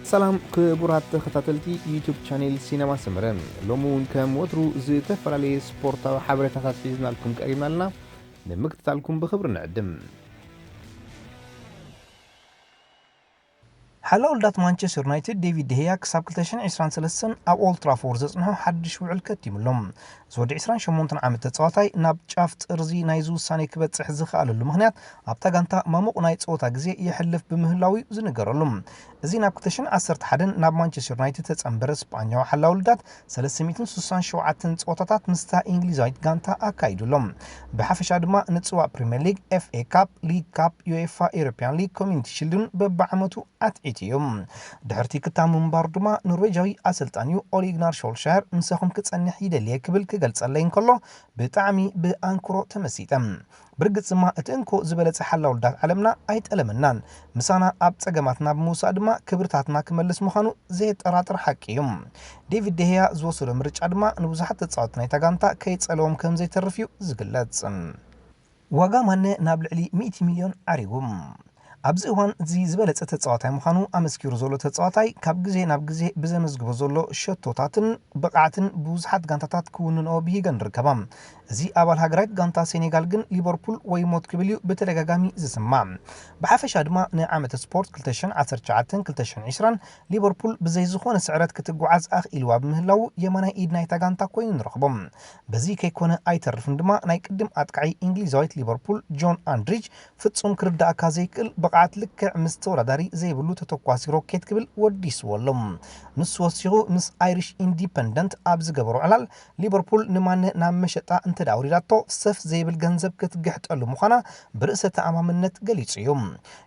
ሰላም ክቡራት ተኸታተልቲ ዩቱብ ቻኔል ሲነማ ሰመረ፣ ሎሚ እውን ከም ወትሩ ዝተፈላለየ ስፖርታዊ ሓበሬታታት ሒዝናልኩም ቀሪብና ኣለና። ንምክትታልኩም ብኽብሪ ንዕድም። ሓላው ልዳት ማንቸስተር ዩናይትድ ዴቪድ ደሄያ ክሳብ ክልተ ሽሕን ዕስራን ሰለስተን ኣብ ኦልድ ትራፎርድ ዘጽንሖ ሓድሽ ውዕል ከቲሙሎም። እዚ ወዲ ዕስራን ሸሞንተን ዓመት ተጻዋታይ ናብ ጫፍ ጥርዚ ናይዚ ውሳኔ ክበጽሕ ዝኸኣለሉ ምኽንያት ኣብታ ጋንታ ማሙቕ ናይ ጸወታ ግዜ የሕልፍ ብምህላው እዩ ዝንገረሉ። እዚ ናብ ክልተ ሽሕን ዓሰርተ ሓደን ናብ ማንቸስተር ዩናይትድ ተጸንበረ ስጳኛዊ ሓላው ልዳት ሰለስተ ሚእትን ስሳን ሸውዓተን ጸወታታት ምስታ እንግሊዛዊት ጋንታ ኣካይዱሎም። ብሓፈሻ ድማ ንጽዋዕ ፕሪምየር ሊግ፣ ኤፍ ኤ ካፕ፣ ሊግ ካፕ፣ ዩኤፋ ኤሮፒያን ሊግ፣ ኮሚኒቲ ሺልድን በብዓመቱ ኣትዒቱ እዩ። ድሕርቲ ክታም ምንባሩ ድማ ኖርዌጃዊ ኣሰልጣኒኡ ኦሊግናር ሾልሻየር ምሳኹም ክጸንሕ ይደልየ ክብል ክገልጸለይ እንከሎ ብጣዕሚ ብኣንክሮ ተመሲጠ። ብርግጽ ድማ እቲ እንኮ ዝበለጸ ሓላው ልዳት ዓለምና ኣይጠለመናን። ምሳና ኣብ ጸገማትና ብምውሳእ ድማ ክብርታትና ክመልስ ምዃኑ ዘየጠራጥር ሓቂ እዩ። ዴቪድ ደሄያ ዝወሰዶ ምርጫ ድማ ንብዙሓት ተጻወትቲ ናይታ ጋንታ ከይጸለዎም ከም ዘይተርፍ እዩ ዝግለጽ። ዋጋ ማነ ናብ ልዕሊ ሚእቲ ሚልዮን ዓሪጉ። ኣብዚ እዋን እዚ ዝበለጸ ተጻዋታይ ምዃኑ ኣመስኪሩ ዘሎ ተጻዋታይ ካብ ግዜ ናብ ግዜ ብዘመዝግቦ ዘሎ ሸቶታትን ብቕዓትን ብዙሓት ጋንታታት ክውንንኦ ብሂገን ርከባ። እዚ ኣባል ሃገራዊት ጋንታ ሴኔጋል ግን ሊቨርፑል ወይ ሞት ክብል እዩ ብተደጋጋሚ ዝስማዕ። ብሓፈሻ ድማ ንዓመተ ስፖርት ክልተ ሽሕን ዓሰርተ ትሽዓተን ክልተ ሽሕን ዕስራን ሊቨርፑል ብዘይ ዝኾነ ስዕረት ክትጓዓዝ ኣኽኢልዋ ብምህላዉ የማናይ ኢድ ናይታ ጋንታ ኮይኑ ንረኽቦ። በዚ ከይኮነ ኣይተርፍን ድማ ናይ ቅድም ኣጥቃዒ እንግሊዛዊት ሊቨርፑል ጆን ኣንድሪጅ ፍጹም ክርዳእካ ዘይክእል ብቕዓት ልክዕ ምስ ተወዳዳሪ ዘይብሉ ተተኳሲ ሮኬት ክብል ወዲስዎ ኣሎ። ንሱ ወሲኹ ምስ ኣይሪሽ ኢንዲፐንደንት ኣብ ዝገበሮ ዕላል ሊቨርፑል ንማነ ናብ መሸጣ እንተ ደኣ ኣውሪዳቶ ሰፍ ዘይብል ገንዘብ ክትግሕጠሉ ምዃና ብርእሰ ተኣማምነት ገሊጹ እዩ።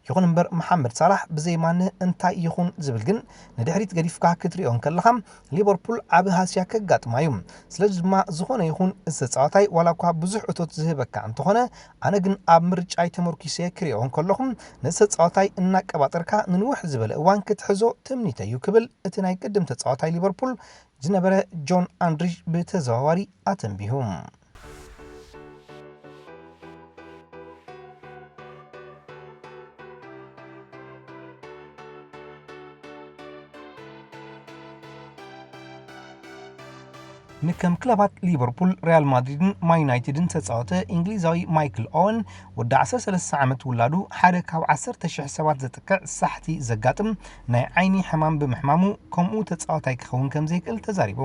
ይኹን እምበር መሓመድ ሳላሕ ብዘይ ማነ እንታይ ይኹን ዝብል ግን ንድሕሪት ገዲፍካ ክትሪኦ እንከለኻ ሊቨርፑል ዓቢ ሃስያ ከጋጥማ እዩ። ስለዚ ድማ ዝኾነ ይኹን እዚ ተጻዋታይ ዋላ እኳ ብዙሕ እቶት ዝህበካ እንተኾነ ኣነ ግን ኣብ ምርጫይ ተመርኪሰ ክሪኦ እንከለኹ ነዚ ተጻዋታይ እናቀባጠርካ ንንውሕ ዝበለ እዋን ክትሕዞ ትምኒተይ እዩ ክብል እቲ ናይ ቅድም ተጻዋታይ ሊቨርፑል ዝነበረ ጆን ኣንድሪጅ ብተዘዋዋሪ ኣተንቢሁ። ንከም ክለባት ሊቨርፑል፣ ሪያል ማድሪድን ማን ዩናይትድን ዝተጻወተ እንግሊዛዊ ማይክል ኦወን ወዲ ዓሰርተ ሰለስተ ዓመት ውላዱ ሓደ ካብ ዓሰርተ ሽሕ ሰባት ዘጥቅዕ ሳሕቲ ዘጋጥም ናይ ዓይኒ ሕማም ብምሕማሙ ከምኡ ተጻዋታይ ክኸውን ከም ዘይክእል ተዛሪቡ።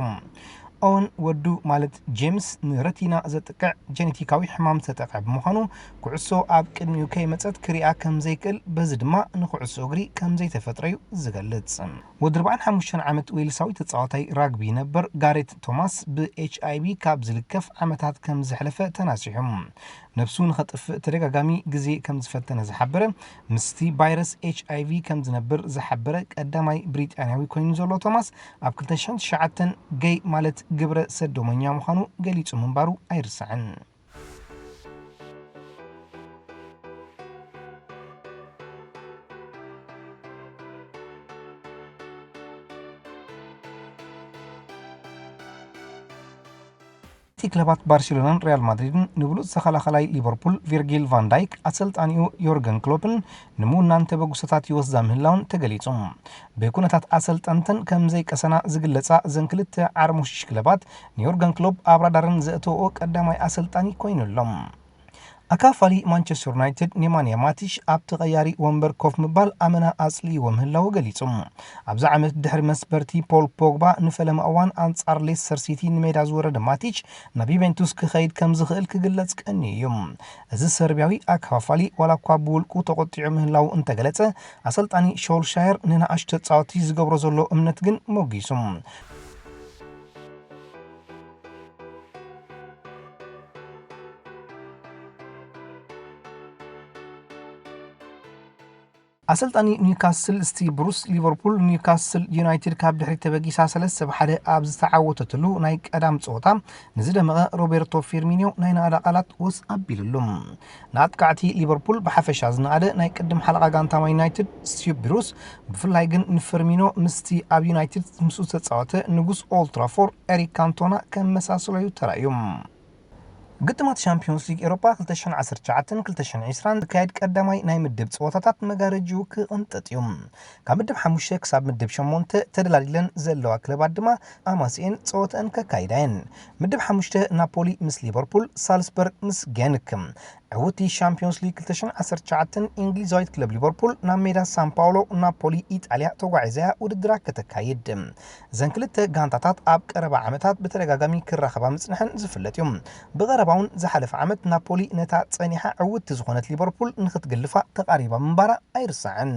ኦወን ወዱ ማለት ጄምስ ንረቲና ዘጥቅዕ ጀኔቲካዊ ሕማም ዝተጠቕዐ ብምዃኑ ኩዕሶ ኣብ ቅድሚኡ ከይመጸት ክሪኣ ከም ዘይክእል በዚ ድማ ንኩዕሶ እግሪ ከም ዘይተፈጥረ እዩ ዝገልጽ። ወዲ ኣርባዓን ሓሙሽተን ዓመት ዌልሳዊ ተጻዋታይ ራግቢ ነበር ጋሬት ቶማስ ብኤች ኣይ ቪ ካብ ዝልከፍ ዓመታት ከም ዘሕለፈ ተናሲሑ። ነብሱ ንኸጥፍእ ተደጋጋሚ ግዜ ከም ዝፈተነ ዝሓበረ ምስቲ ቫይረስ ኤች ኣይ ቪ ከም ዝነብር ዝሓበረ ቀዳማይ ብሪጣንያዊ ኮይኑ ዘሎ ቶማስ ኣብ ክልተ ሽሕን ትሽዓተን ገይ ማለት ግብረ ሰዶመኛ ምዃኑ ገሊጹ ምንባሩ ኣይርሳዕን። እቲ ክለባት ባርሴሎናን ሪያል ማድሪድን ንብሉጽ ተኸላኸላይ ሊቨርፑል ቪርጊል ቫን ዳይክ ኣሰልጣኒኡ ዮርገን ክሎፕን ንምውናን ተበግሶታት ይወስዳ ምህላውን ተገሊጹ። ብኩነታት ኣሰልጠንተን ከም ዘይቀሰና ዝግለጻ እዘን ክልተ ዓርሞሽሽ ክለባት ንዮርገን ክሎፕ ኣብ ራዳረን ዘእተወኦ ቀዳማይ ኣሰልጣኒ ኮይኑ ኣሎ። ኣካፋሊ ማንቸስተር ዩናይትድ ኔማንያ ማቲሽ ኣብቲ ቀያሪ ወንበር ኮፍ ምባል ኣመና ኣጽልይዎ ምህላዉ ገሊጹ። ኣብዚ ዓመት ድሕሪ መስበርቲ ፖል ፖግባ ንፈለማ እዋን ኣንጻር ሌስተር ሲቲ ንሜዳ ዝወረደ ማቲች ናብ ዩቬንቱስ ክኸይድ ከም ዝኽእል ክግለጽ ቀንዩ እዩ። እዚ ሰርቢያዊ ኣካፋፋሊ ዋላ እኳ ብውልቁ ተቖጢዑ ምህላዉ እንተገለጸ ኣሰልጣኒ ሾልሻየር ንንኣሽቱ ተጻወትቲ ዝገብሮ ዘሎ እምነት ግን ሞጊሱ። ኣሰልጣኒ ኒውካስል ስቲቭ ብሩስ ሊቨርፑል ኒውካስል ዩናይትድ ካብ ድሕሪት ተበጊሳ ሰለስተ ብ ሓደ ኣብ ዝተዓወተትሉ ናይ ቀዳም ጸወታ ንዝደመቐ ሮቤርቶ ፊርሚኒዮ ናይ ናእዳ ቃላት ወስ ኣቢሉሉ። ንኣጥቃዕቲ ሊቨርፑል ብሓፈሻ ዝነኣደ ናይ ቅድም ሓለቓ ጋንታ ማን ዩናይትድ ስቲቭ ብሩስ ብፍላይ ግን ንፈርሚኖ ምስቲ ኣብ ዩናይትድ ምስኡ ዝተጻወተ ንጉስ ኦልድ ትራፎርድ ኤሪክ ካንቶና ከመሳስሎ እዩ ተራእዩ። ግጥማት ሻምፒዮንስ ሊግ ኤሮፓ ክልተ ሽሕን ዓሰርተ ትሽዓተን ክልተ ሽሕን ዕስራን ዝካየድ ቀዳማይ ናይ ምድብ ጸወታታት መጋረጅኡ ክቕንጥጥ እዩ። ካብ ምድብ ሓሙሽተ ክሳብ ምድብ ሸሞንተ ተደላሊለን ዘለዋ ክለባት ድማ ኣማሲኤን ጸወተአን ከካይዳ እየን። ምድብ ሓሙሽተ ናፖሊ ምስ ሊቨርፑል፣ ሳልስበርግ ምስ ጌንክ። ዕውቲ ሻምፒዮንስ ሊግ ክልተ ሽሕን ዓሰርተ ትሽዓተን እንግሊዛዊት ክለብ ሊቨርፑል ናብ ሜዳ ሳን ፓውሎ ናፖሊ ኢጣልያ ተጓዒዛ እያ ውድድራ ከተካይድ። እዘን ክልተ ጋንታታት ኣብ ቀረባ ዓመታት ብተደጋጋሚ ክራኸባ ምጽንሐን ዝፍለጥ እዩ። ብቐረባ እውን ዝሓለፈ ዓመት ናፖሊ ነታ ጸኒሓ ዕውትቲ ዝኾነት ሊቨርፑል ንኽትግልፋ ተቓሪባ ምንባራ ኣይርሳዕን።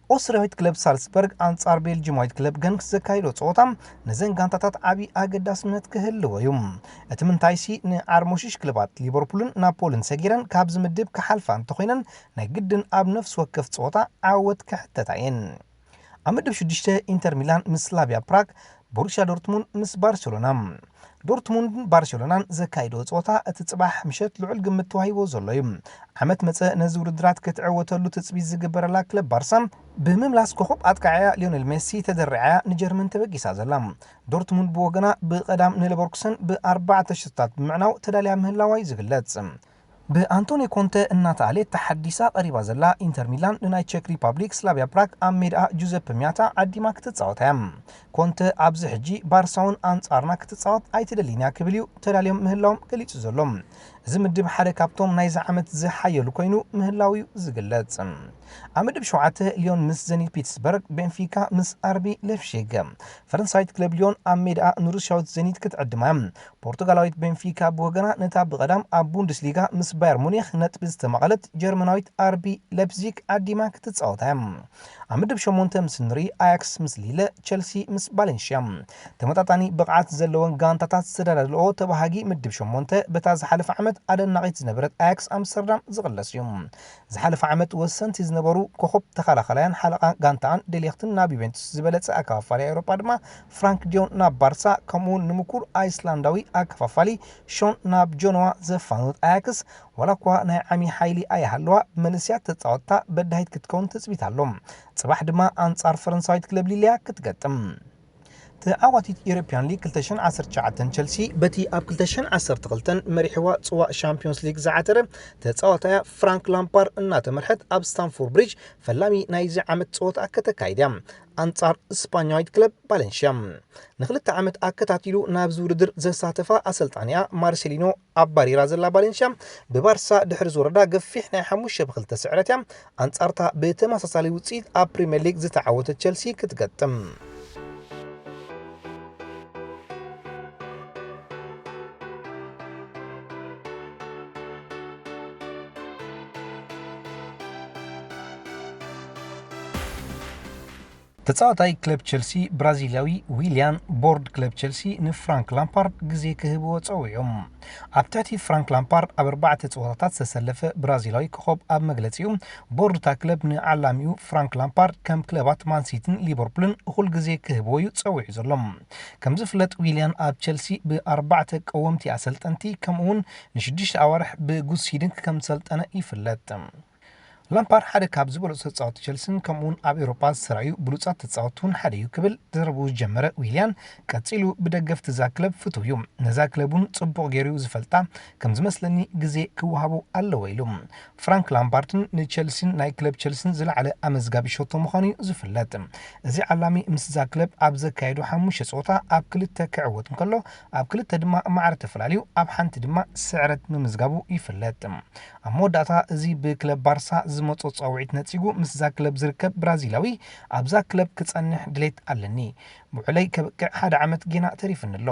ኦስትርያዊት ክለብ ሳልስበርግ ኣንጻር ቤልጅማዊት ክለብ ገንክ ዘካይዶ ጸወታ ነዘን ጋንታታት ዓቢ ኣገዳስነት ክህልዎ እዩ። እቲ ምንታይሲ ንዓርሞሽሽ ክለባት ሊቨርፑልን ናፖልን ሰጊረን ካብዚ ምድብ ክሓልፋ እንተኾይነን ናይ ግድን ኣብ ነፍሲ ወከፍ ጸወታ ዓወት ክሕተታ እየን። ኣብ ምድብ ሽዱሽተ ኢንተር ሚላን ምስ ስላቪያ ፕራግ፣ ቦሩስያ ዶርትሙንድ ምስ ባርሴሎና። ዶርትሙንድን ባርሴሎናን ዘካይድዎ ጸወታ እቲ ጽባሕ ምሸት ልዑል ግምት ተዋሂቦ ዘሎ እዩ። ዓመት መጸ ነዚ ውድድራት ክትዕወተሉ ትጽቢት ዝግበረላ ክለብ ባርሳ ብምምላስ ኮኾብ ኣጥቃዕያ ሊዮኔል ሜሲ ተደሪዓያ ንጀርመን ተበጊሳ ዘላ። ዶርትሙንድ ብወገና ብቐዳም ንለቨርኩሰን ብኣርባዕተ ሽቶታት ብምዕናው ተዳልያ ምህላዋ እዩ ዝግለጽ። ብኣንቶኒ ኮንተ እናተኣልየት ተሓዲሳ ቀሪባ ዘላ ኢንተር ሚላን ንናይ ቸክ ሪፓብሊክ ስላቪያ ፕራግ ኣብ ሜድኣ ጁዘፐ ሚያታ ዓዲማ ክትጻወት እያ። ኮንተ ኣብዚ ሕጂ ባርሳውን ኣንጻርና ክትጻወት ኣይትደልን እያ ክብል እዩ ተዳልዮም ምህላዎም ገሊጹ ዘሎ። እዚ ምድብ ሓደ ካብቶም ናይዚ ዓመት ዝሓየሉ ኮይኑ ምህላው እዩ ዝግለጽ። ኣብ ምድብ ሸውዓተ ሊዮን ምስ ዘኒት ፒተርስበርግ፣ ቤንፊካ ምስ ኣርቢ ሌፕሺግ። ፈረንሳዊት ክለብ ሊዮን ኣብ ሜድኣ ንሩስያዊት ዘኒት ክትዕድማ እያ። ፖርቱጋላዊት ቤንፊካ ብወገና ነታ ብቐዳም ኣብ ቡንደስሊጋ ምስ ባየር ሙኒክ ነጥቢ ዝተማቐለት ጀርመናዊት ኣርቢ ሌፕዚግ ዓዲማ ክትጻወታ እያ። ኣብ ምድብ ሸሞንተ ምስ ንርኢ ኣያክስ ምስ ሊለ፣ ቸልሲ ምስ ባሌንሽያ። ተመጣጣኒ ብቕዓት ዘለወን ጋንታታት ዝተደላደልኦ ተባሃጊ ምድብ ሸሞንተ በታ ዝሓለፈ ዓመት ኣደናቒት ዝነበረት ኣያክስ ኣምስተርዳም ዝቕለስ እዩ። ዝሓለፈ ዓመት ወሰንቲ ዝነበሩ ኮኾብ ተኸላኸላያን ሓለቓ ጋንታኣን ደሊኽትን ናብ ዩቬንቱስ ዝበለጸ ኣከፋፋሊ ኤውሮጳ ድማ ፍራንክ ዲዮን ናብ ባርሳ፣ ከምኡውን ንምኩር ኣይስላንዳዊ ኣከፋፋሊ ሾን ናብ ጆኖዋ ዘፋነወት ኣያክስ፣ ዋላ እኳ ናይ ዓሚ ሓይሊ ኣይሃለዋ፣ ብመንእሰያት ተጻወትታ በዳሂት ክትከውን ትጽቢት ኣሎ። ጽባሕ ድማ ኣንጻር ፈረንሳዊት ክለብ ሊልያ ክትገጥም። ተዓዋቲት ኤውሮፕያን ሊግ ክልተ ሽሕን ዓሰርተ ትሽዓተን ቸልሲ በቲ ኣብ ክልተ ሽሕን ዓሰርተ ክልተን መሪሕዋ ጽዋእ ሻምፒዮንስ ሊግ ዝዓተረ ተጻዋታያ ፍራንክ ላምፓርድ እናተመርሐት ኣብ ስታንፎርድ ብሪጅ ፈላሚ ናይዚ ዓመት ጸወታ ከተካይድ እያ። ኣንጻር ስፓኛዊት ክለብ ባለንሽያ። ንክልተ ዓመት ኣከታቲሉ ናብዚ ውድድር ዘሳተፋ ኣሰልጣኒኣ ማርሴሊኖ ኣብ ባሪራ ዘላ ባለንሽያ ብባርሳ ድሕሪ ዝወረዳ ገፊሕ ናይ ሓሙሽተ ብክልተ ስዕረት እያ ኣንጻርታ ብተመሳሳሊ ውጽኢት ኣብ ፕሪምየር ሊግ ዝተዓወተት ቸልሲ ክትገጥም። ተጻዋታይ ክለብ ቸልሲ ብራዚላዊ ዊልያን ቦርድ ክለብ ቸልሲ ንፍራንክ ላምፓርድ ግዜ ክህብዎ ጸዊዑ። ኣብ ትሕቲ ፍራንክ ላምፓርድ ኣብ ኣርባዕተ ጸወታታት ዝተሰለፈ ብራዚላዊ ኮኾብ ኣብ መግለጺኡ፣ ቦርድ እታ ክለብ ንዓላሚኡ ፍራንክ ላምፓርድ ከም ክለባት ማንሲቲን ሊቨርፑልን እኹል ግዜ ክህብዎ እዩ ጸዊዑ ዘሎ። ከም ዝፍለጥ ዊልያን ኣብ ቸልሲ ብኣርባዕተ ቀወምቲ ኣሰልጠንቲ ከምኡውን ንሽዱሽተ ኣዋርሕ ብጉስ ሂድንክ ከም ዝሰልጠነ ይፍለጥ። ላምፓርድ ሓደ ካብ ዝበለጹ ተጻወትቲ ቸልሲን ከምኡውን ኣብ ኤውሮጳ ዝተራእዩ ብሉጻት ተጻወትቲ እውን ሓደ እዩ ክብል ዘረብኡ ዝጀመረ ዊልያን ቀጺሉ ብደገፍቲ እዛ ክለብ ፍቱው እዩ። ነዛ ክለብ እውን ጽቡቕ ገይሩ እዩ ዝፈልጣ፣ ከም ዝመስለኒ ግዜ ክወሃቦ ኣለዎ ኢሉ። ፍራንክ ላምፓርድን ንቸልሲን ናይ ክለብ ቸልሲን ዝለዓለ ኣመዝጋቢ ሸቶ ምዃኑ እዩ ዝፍለጥ። እዚ ዓላሚ ምስዛ ክለብ ኣብ ዘካየዶ ሓሙሽተ ጸወታ ኣብ ክልተ ክዕወት እንከሎ ኣብ ክልተ ድማ ማዕረ ተፈላልዩ ኣብ ሓንቲ ድማ ስዕረት ምምዝጋቡ ይፍለጥ። ኣብ መወዳእታ እዚ ብክለብ ባርሳ ዝመጾ ጻውዒት ነጺጉ ምስዛ ክለብ ዝርከብ ብራዚላዊ ኣብዛ ክለብ ክጸንሕ ድሌት ኣለኒ። ውዕለይ ከብቅዕ ሓደ ዓመት ጌና ተሪፍኒ ኣሎ።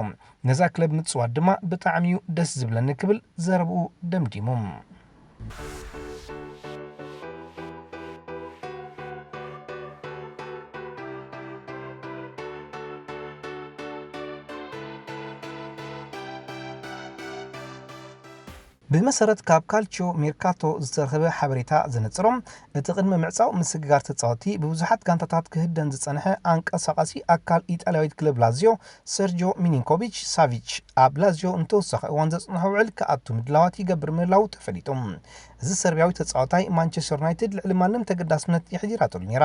ነዛ ክለብ ምጽዋት ድማ ብጣዕሚ እዩ ደስ ዝብለኒ ክብል ዘረብኡ ደምዲሙ። ብመሰረት ካብ ካልቺዮ ሜርካቶ ዝተረኸበ ሓበሬታ ዘነጽሮ፣ እቲ ቅድሚ ምዕጻው ምስግጋር ተጻወቲ ብብዙሓት ጋንታታት ክህደን ዝጸንሐ ኣንቀሳቓሲ ኣካል ኢጣልያዊት ክለብ ላዚዮ ሰርጆ ሚሊንኮቪች ሳቪች ኣብ ላዚዮ ንተወሳኺ እዋን ዘጽንሖ ውዕል ክኣቱ ምድላዋት ይገብር ምህላው ተፈሊጡ። እዚ ሰርቢያዊ ተጻዋታይ ማንቸስተር ዩናይትድ ልዕሊ ማንም ተገዳስነት የሕዲራትሉ ነይራ።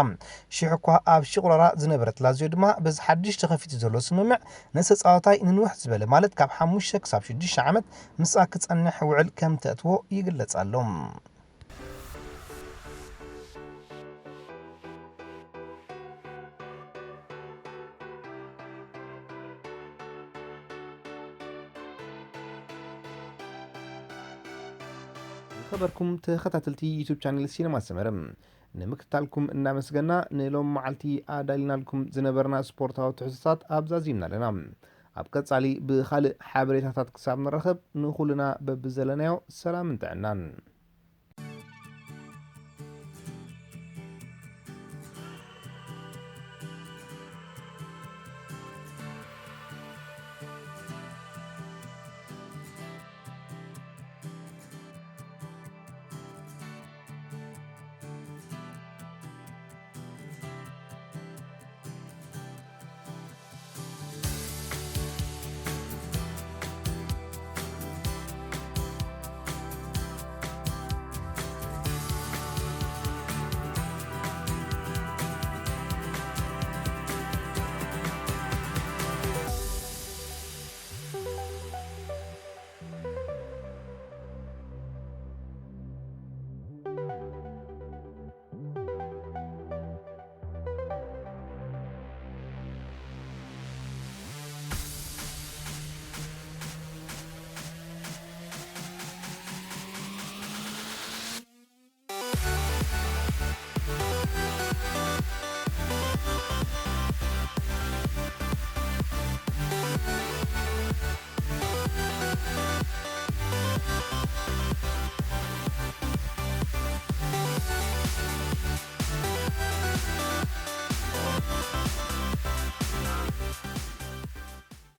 ሽሕ እኳ ኣብ ሽቑራራ ዝነበረት ላዚዮ ድማ በዚ ሓድሽ ተኸፊቱ ዘሎ ስምምዕ ነቲ ተጻዋታይ ንንውሕ ዝበለ ማለት ካብ ሓሙሽተ ክሳብ ሽዱሽተ ዓመት ምስኣ ክጸንሕ ውዕል ከም ተእትዎ ይግለጽ ኣሎ። ዝኸበርኩም ተኸታተልቲ ዩቱብ ቻነል ሲነማ ሰመረ፣ ንምክትታልኩም እናመስገና ንሎም መዓልቲ ኣዳሊናልኩም ዝነበርና ስፖርታዊ ትሕዝቶታት ኣብዛዚምና ኣለና። ኣብ ቀጻሊ ብኻልእ ሓበሬታታት ክሳብ ንራኸብ ንኹልና በብዘለናዮ ሰላምን ጥዕናን።